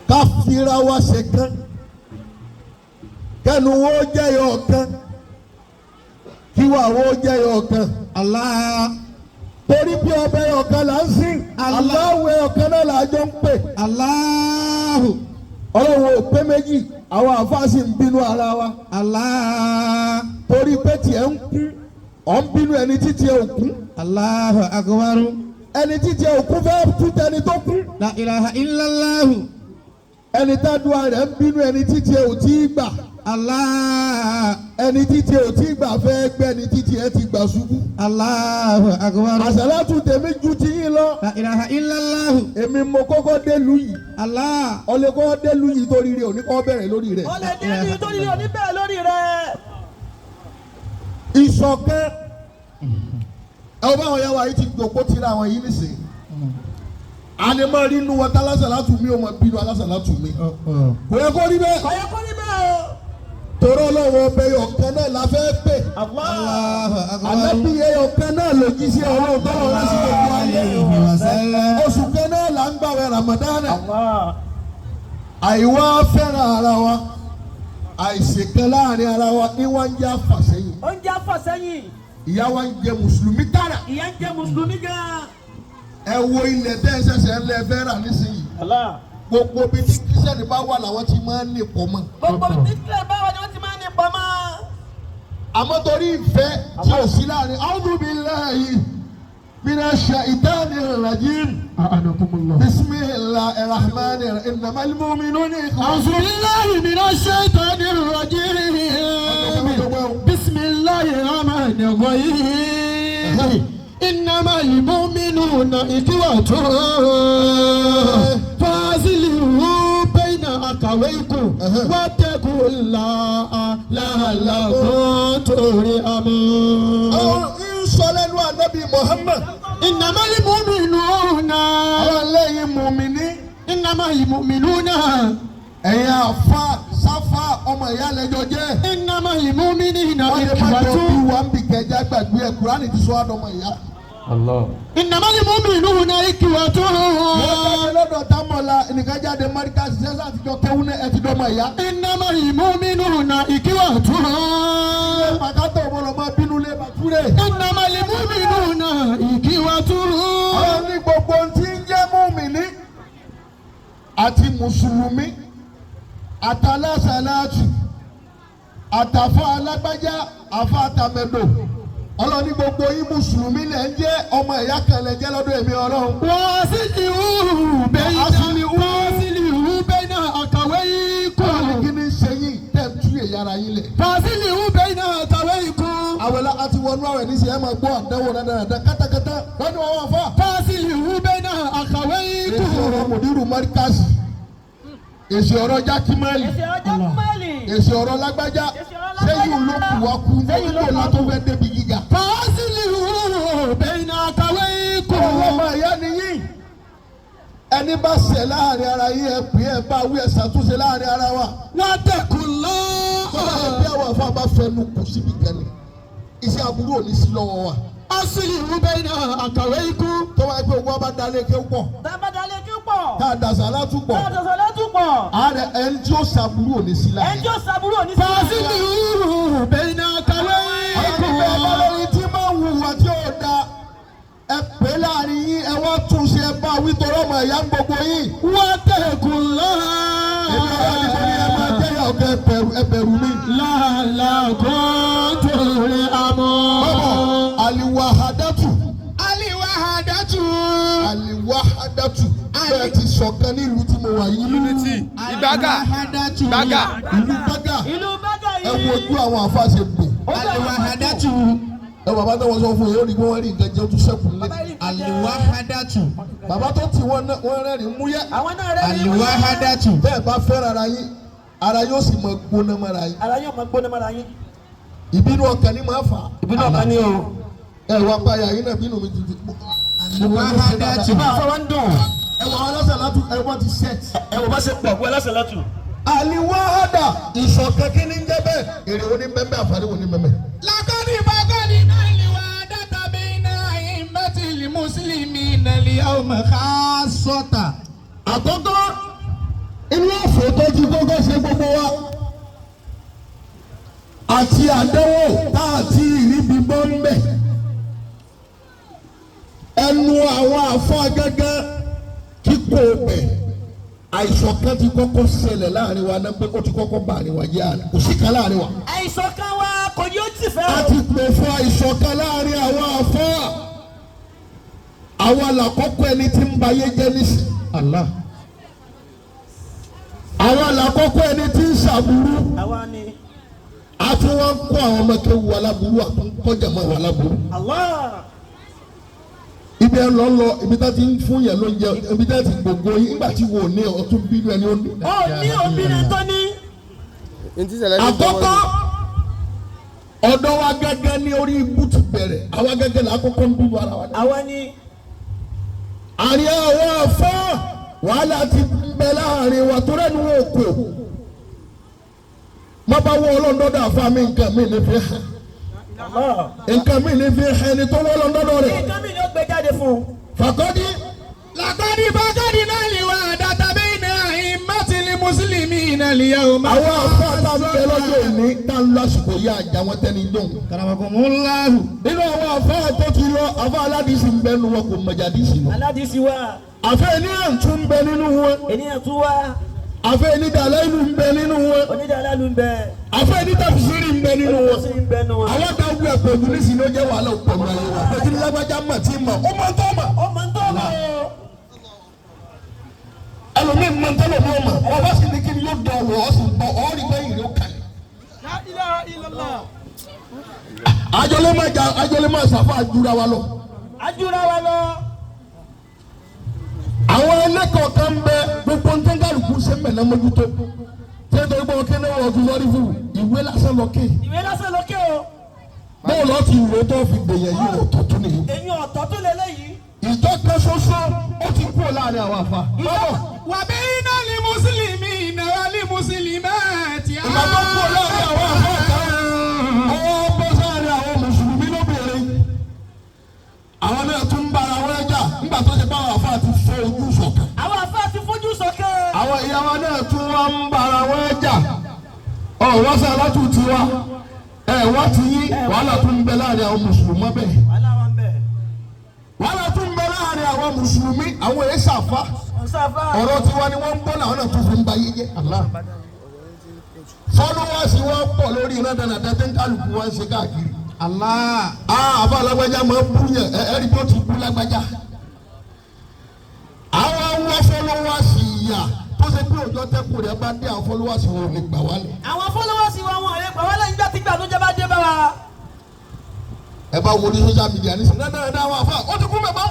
Ká fira wa ṣe kan, kẹnu wo jẹyọ kan, kíwà wo jẹyọ kan. Allah. Torí bí ọbẹ̀ ọ̀kan là ń sìn, aláwẹ̀ ọ̀kan náà là jọ ń pè. Allahu. Ọlọ́run ò pé méjì, àwọn àfáà sì ń bínú ara wa. Allah. Torí pé tiẹ̀ ń kú, ọ̀ ń bínú ẹni tí tiẹ̀ ò kú. Allahu akbar. Ẹni tí tiẹ̀ ò kú fẹ́ tú tẹni tó kú. La ilaha illallahu. Ẹni tádùá rẹ̀ ń bínú ẹni tí tiẹ̀ ò tí ì gbà. Allah. Ẹni tí tiẹ̀ ò tí ì gbà fẹ́ gbẹ́ ẹni tí tiẹ̀ ti gbà ṣubú. Allahu akbar. Àsàlátù tèmi ju ti yín lọ. La ilaha illallahu. Èmi mo kọ́kọ́ délùú yìí. Allah. Ọlẹ́ kọ́kọ́ délùú yìí torí rẹ̀ òní kọ́ bẹ̀rẹ̀ lórí rẹ̀. Ó lè dé ní torí rẹ̀ òní bẹ́ẹ̀ lórí rẹ̀. Ìṣọ̀kan, ẹ wọ́n báwọn yàrá yìí ti jòkó tira àwọn yìí nísìnyí. A lè máa rí inú wọn tá alásàlátù mi ò mọ bínú alásàlátù mi. Kò yẹ kó rí bẹ́ẹ̀. Kò yẹ kó rí bẹ́ẹ̀ o. Torí Ọlọ́run ọbẹ̀ ọ̀kan náà la fẹ́ pè. Allahu akbar. Ànábì ọ̀kan náà ló jí sí Ọlọ́run tọ́lọ́ láti gbogbo ayé. Alayhi wa sallam. Oṣù kan náà là ń gbàwẹ̀ Ramadana. Allah. Àìwá fẹ́ràn ara wa, àìṣèkan láàrin ara wa ní wá ń jẹ́ àfàsẹ́yìn. Oúnjẹ afọ̀sẹ́yìn. Ìyá wa ń jẹ mùsùlùmí tààrà. Ìyà ń jẹ mùsùlùmí gan. Ẹ wo ilẹ̀ tẹ́ ẹ ṣẹ̀ṣẹ̀ ń lẹ fẹ́ rà nísìnyí. Allah. Gbogbo ibi tí kírísítẹ́nì bá wà làwọn ti máa ń nìpọ̀ mọ́. Gbogbo títí báwo ni wọ́n ti máa ń ní pamọ́. Àmọ́ torí ìfẹ́ tí ò sí láàrin, a'udhu billahi minash shaitanir rajim. A'anakumullah. Bismillahir rahmanir rahim. Innamal mu'minuna ikhwah. أعوذ بالله من الشيطان الرجيم بسم الله الرحمن الرحيم إنما المؤمنون إخوة فأصلحوا بين أخويكم واتقوا الله لعلكم ترحمون. Ń sọ lẹ́nu ànábì Muhammad. إنما المؤمنون Àwọn lẹ́yìn mùmíní. إنما المؤمنون Ẹ̀yin àfa sáfà ọmọ ìyá lẹ́jọ́ jẹ́. إنما المؤمنين Wọ́n lè má jọ إخوة bí wà ń bì kẹjá gbàgbé ẹ̀, Kùránì ti sọ àdọ́mọ ìyá. إنما المؤمنون إخوة. Wọ́n jáde lọ́dọ̀ Támọ̀lá, ẹnìkan jáde Mọ́ríkà ṣiṣẹ́ sàtijọ́ kéwú náà ẹ ti dọ́mọ ìyá. إنما المؤمنون إخوة. Pàkátọ̀ ọmọlọ máa bínú lé Bàtúrè. إنما المؤمنون إخوة. Ọlọ́run ní gbogbo ohun tí ń jẹ́ mùmíní àti mùsùlùmí àtàlásàlátù àtàfà alágbájá àfà àtàmẹ̀dò. Ọlọ́run ní gbogbo yín mùsùlùmí lẹ̀ ń jẹ́ ọmọ ìyá kan lẹ̀ jẹ́ lọ́dọ̀ èmi Ọlọ́run. وأصلحوا بين وأصلحوا بين Ọlọ́run ní أخويكم. kí ni ń ṣe yín tẹ̀ ń tú èyí ara yín lẹ̀. فأصلحوا بين أخويكم. Àwẹ̀lá àti wọnú àwẹ̀ níṣẹ́ ẹ máa gbọ́ àdánwò dáadáa kátàkátà lọ́dún àwọn àfà. فأصلحوا بين Èsì ọ̀rọ̀ أخويكم. mùdírù mọ́ríkàsì, èsì ọ̀rọ̀ jákímẹ́lì, Èsì ọjọ́ kúmẹ́lì. èsì ọ̀rọ̀ lágbájá, Èsì ọ̀rọ̀ lágbájá. sẹ́yìn ló kù wá kú Sẹ́yìn ló nígbò kù wá látó fẹ́ débi gíga. فأصلحوا بين أخويكم. Ọlọ́mọ ìyá ni yín, ẹni bá ṣẹ̀ láàrin ara yín ẹ pè é, ẹ bá wí, ẹ ṣàtúnṣe láàrin ara wa. واتقوا الله. Tọ́lá ẹ bí àwọn àfa bá fẹnu kù síbi kan ni, iṣẹ́ aburú ò ní sí lọ́wọ́ wa. أصلحوا بين أخويكم. Tọ́wọ́ ẹgbẹ́ ogun wa bá dalé ké pọ̀, Tàbádàlẹ̀ kí pọ̀. tá a dàsà látúpọ̀, Tàbádàsọ̀ lẹ́tù pọ̀. ààrẹ ẹni tí ó ṣàbúrú ò ní sí Ẹni láàrin. tí ó ṣàbúrò ní sí. فأصلحوا بين Ọlọ́run bẹ́ẹ̀ bá أخويكم. lórí tí máa ń hùwà tí ò da, ẹ pè é láàrin yín, ẹ wá túnṣe, ẹ bá wí torí ọmọ ìyá ń gbogbo yín. واتقوا Èmi ọ̀rọ̀ ni mo ní ẹ máa الله jẹ́ ìyá ọ̀gá, ẹ bẹ̀rù mi. لعلكم Bọ́bọ̀ ترحمون. àlìwàhádàtù الوحدة. àlìwàhádàtù bẹ́ẹ̀ ti ṣọ̀kan nílùú tí mo wà yìí. Unity. Ìgbága. Ìgbága. Ìlú Gbágà, Ìlú Bágà ẹ yìí. wo ojú àwọn àfáà ṣe bò. الوحدة. Ẹ bàbá tó wọ́n sọ fún yín ó ní kí wọ́n rí nǹkan jẹun tó ṣẹ́kù nílé. الوحدة. Bàbá tó tì wọ́n náà wọ́n rẹ́rìn-ín múyẹ́. Àwọn náà rẹ̀ ní. الوحدة. Bẹ́ẹ̀ bá fẹ́ràn ara yín, ara yóò sì mọ gbóná mọ́ra yín. Ara yóò máa gbóná mọ́ra yín. Ìbínú ọkàn ni máa fà á. Ìbínú ọ̀kan ni o. Ẹ wá báyà yín náà bínú mi ti ti. الوحدة. Ìbá àfọwọ́ ń dùn. Ẹ wọ alásàlátù, ẹ wọ́n ti set. Ẹ wò bá ṣe pọ̀ pé alásàlátù. Àlìwáhádà, ìṣọ̀kan kí ni ń jẹ́ bẹ́ẹ̀? Èrè wo ni mẹ́mẹ́, àǹfààní wo ni mẹ́mẹ́? لقد فقدنا الوحدة بين أئمة المسلمين اليوم خاصة. Àkọ́kọ́ inú Àti àdánwò tá a ti ríbi bọ́ ń bẹ̀. Ẹnu àwọn àfọ gẹ́gẹ́ kíkó bẹ̀. Àìsàn kan ti kọ́kọ́ ṣẹlẹ̀ láàrin wa náà pé ó ti kọ́kọ́ bá àárín wa jẹ́ àná. Kò sí kan láàrin wa. Àìsàn kan wá kò ní ó ti fẹ́ A o. ti pè fún àìsàn kan láàrin àwọn àfọ. Àwa làkọ́kọ́ ẹni tí ń bayé jẹ́ nísìn. Allah. Àwa làkọ́kọ́ ẹni tí ń ṣàbùrú. Àwa ni. A tún wá ń kó àwọn ọmọ kéwu wa láburú àtúnkọ́jà máa wà láburú. Allah. Ibi ẹ lọ lọ ibi tá ti ń fún yẹn lóúnjẹ ibi tá ti gbogbo yín nígbà tí wò ní ọtún bínú ẹni ó ní. Ó ní obìnrin tó ní. Ntí ṣẹlẹ̀ ní Àkọ́kọ́ ọ̀dọ́ wa gẹ́gẹ́ ní orí ibú ti bẹ̀rẹ̀ àwa gẹ́gẹ́ là á kọ́kọ́ ń bínú ara wa. Àwa ni. Àárín àwọn afọ́ wàhálà ti ń bẹ láàrin wa tó rẹ́nu wò kò. Má bá wọ ọlọ́dọ́dọ̀ àfa mi nǹkan mi ní fi hàn Allah. nǹkan mi ní fi hàn ẹni tó wọ́ ọlọ́dọ́dọ̀ rẹ̀. Nǹkan mi ni ó gbé jáde fún un. Fàkọ́dí. لقد فقدنا الوحدة بين أئمة المسلمين اليوم. Àwọn afọ àtàbẹ lọ́jọ́ òní tá ń lásìkò yá àjà wọn tẹ́ni dùn. Karamakumullahu. Nínú àwọn afọ tó ti lọ afọ aládìsí ń bẹ nínú wọn kò mọ̀jà dísì lọ. Aládìsí wa. Àfẹ ènìyàn tún ń bẹ nínú wọn. Ènìyàn tún wá. Àfẹ ènìdàlẹ́lù ń bẹ nínú wọn. Onídàálálù ń bẹ. Àfẹ ènìdàfisírì ń bẹ nínú wọn. Onídàásírí ń bẹ nínú wọn. Àwọn kan wú ẹ̀pọ̀ ògùn nísìnyí ló jẹ́ wàhálà òpònú ayé wa. Pẹ̀tù ní lágbájá mọ̀ tí mọ̀ ó mọ̀ tó mọ̀. Ó máa ń tọ́ mọ̀ o. Ẹlòmíì mọ̀ tó lò mọ̀ mọ̀. Ọba sì ní kí ni yóò dọ̀ wọ̀ ọ́ sì bọ̀ ọ́ rí bẹ́yìn ló kàlẹ̀. Àjọlé máa jà àjọlé máa sàfà àjùra wa lọ. Ajúra wa lọ. Àwọn ẹlẹ́kọ̀ọ́ kan ń bẹ gbogbo ń tẹ́ kálukú ṣe mẹ̀lẹ́ mójútó. Ṣé nítorí pé wọn kéde wọn tún lọ́rí fún ìwé lásán lọ ké. Ìwé lásán lókè o. Báwo lọ ti ìwé tó fi gbèyàn yìí wò tó tún nìyí. Èyí ọ̀tọ̀ tó lélẹ́yìí. Ìjọ kan ṣoṣo ó ti kúrò láàrin àwọn àfa. Báwo وبين المسلمين والمسلمات. ìgbà tó kúrò láàrin àwọn àfa kan ọwọ́ bọ́ sáàrin àwọn mùsùlùmí lóbìnrin. Àwọn náà tún ń bára wọn jà nígbà tó ṣe báwọn àfa ti fọ́ ojú ṣọ̀kan. Àwọn àfáà ti fojú sọ̀kẹ́. Àwọn ìyá wa náà tún wá ń bára wọn jà. Ọ̀rọ̀ sá alátù tiwa ẹ̀ wá ti yín wàhálà tún ń bẹ láàrin àwọn mùsùlùmí bẹ́ẹ̀. Wàhálà wa ń bẹ. Wàhálà tún ń bẹ láàrin àwọn mùsùlùmí àwọn èsàfà. Ọ̀sáfà. Ọ̀rọ̀ tiwa ni wọ́n ń bọ́ làwọn náà tún fi ń ba yé jẹ́. Fọ́lọ́wọ́sì wọn pọ̀ lórí iná dáadáa tí ń kálukú wọn ṣe káàkiri. Allah. Àbá lágbájá máa ń bú yẹn ẹ̀rí tó ti bú lágbájá. Àwọn wá fọ́lọ́wọ́sì yà tó ṣe pé òjò tẹ́kùn rẹ̀ bá dé àwọn fọ́lọ́wọ́sì wọn ò lè gbà wálẹ̀. Àwọn fọ́lọ́wọ́sì wa wọn ò lè gbà wá lẹ́yìn gbà tí gbàdúnjẹ́ bá dé bá wa. Ẹ bá wo ní social media ní sinadá dáadáa wà fún wa ó ti kú mẹ́fà.